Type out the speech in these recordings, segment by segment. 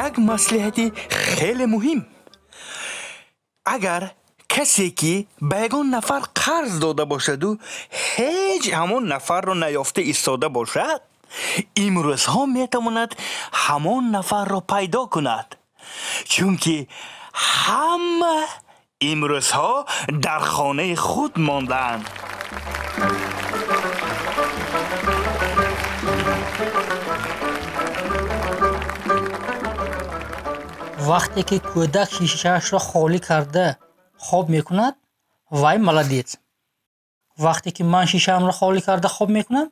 Як маслиҳати хеле муҳим. Агар касе ки ба ягон нафар қарз дода бошаду ҳеҷ ҳамон нафарро наёфта истода бошад, имрӯзҳо метавонад ҳамон нафарро пайдо кунад, чунки ҳама имрӯзҳо дар хонаи худ мондаанд. Вақте ки кӯдак шишаашро холӣ карда хоб мекунад, вай молодец. Вақте ки ман шишаамро холӣ карда хоб мекунам,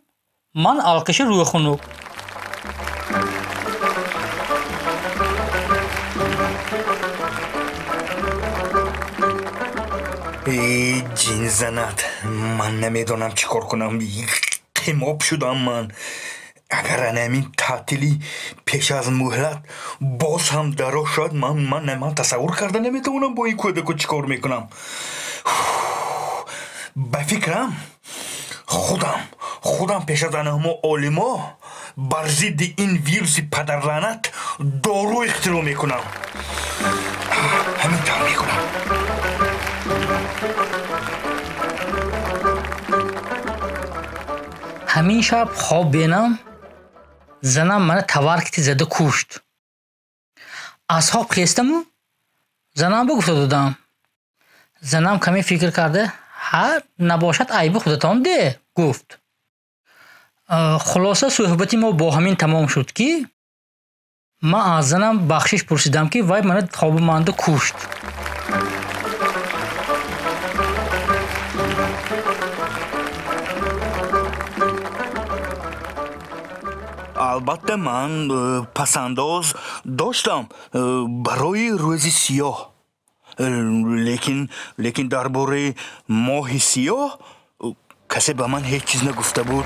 ман алкаши рӯйхунук. Эй ҷинзанат, ман намедонам чӣ кор кунам. Қимоб шудам ман. Агар анамин таътили пеш аз муҳлат боз ҳам дароз шавад, ман тасаввур карда наметавонам бо ин кӯдако чӣ кор мекунам. Ба фикрам, худам пеш аз анаҳмо олимо бар зидди ин вируси падарлаънат дору ихтироъ мекунам. Ҳамин тавр мекунам. Ҳамин шаб хоб бинам, занам мана таваркити зада кушт. Аз хоб хестаму занам ба гуфта додам. Занам каме фикр карда, ҳа, набошад айби худатон де, гуфт. Хулоса суҳбати мо бо ҳамин тамом шуд, ки ман аз занам бахшиш пурсидам, ки вай мана хоби манда кушт. Албатта ман пасандоз доштам барои рӯзи сиёҳ, лекин дар бораи моҳи сиёҳ касе ба ман ҳеҷ чиз нагуфта буд.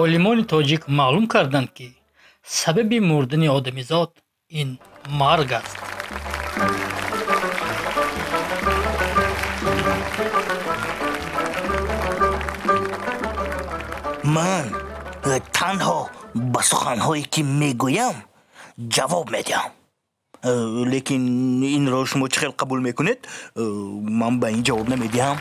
Олимони тоҷик маълум карданд, ки сабаби мурдани одамизод ин марг аст. Ман танҳо ба суханҳое ки мегӯям ҷавоб медиҳам. Лекин инро шумо чӣ хел қабул мекунед? Ман ба ин ҷавоб намедиҳам.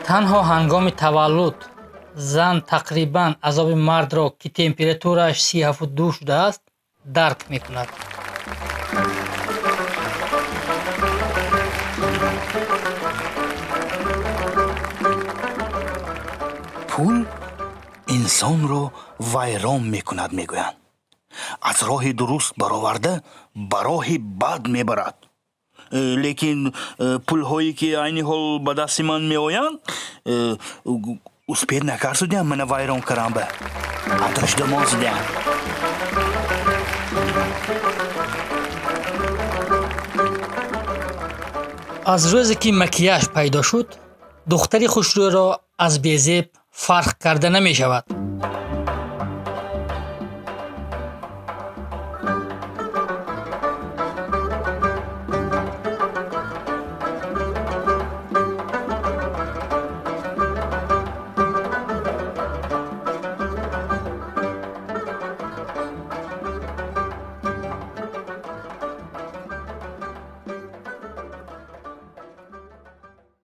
Танҳо ҳангоми таваллуд зан тақрибан азоби мардро, ки температурааш 37,2 шудааст, дарк мекунад. Пул инсонро вайрон мекунад, мегӯянд. Аз роҳи дуруст бароварда ба роҳи бад мебарад. Лекин пулҳое ки айни ҳол ба дасти ман меоянд, успед накард судям мана вайрон карам ба. Аташдамон судям. Аз рӯзе ки макияж пайдо шуд, духтари хушрӯйро аз безеб фарқ карда намешавад.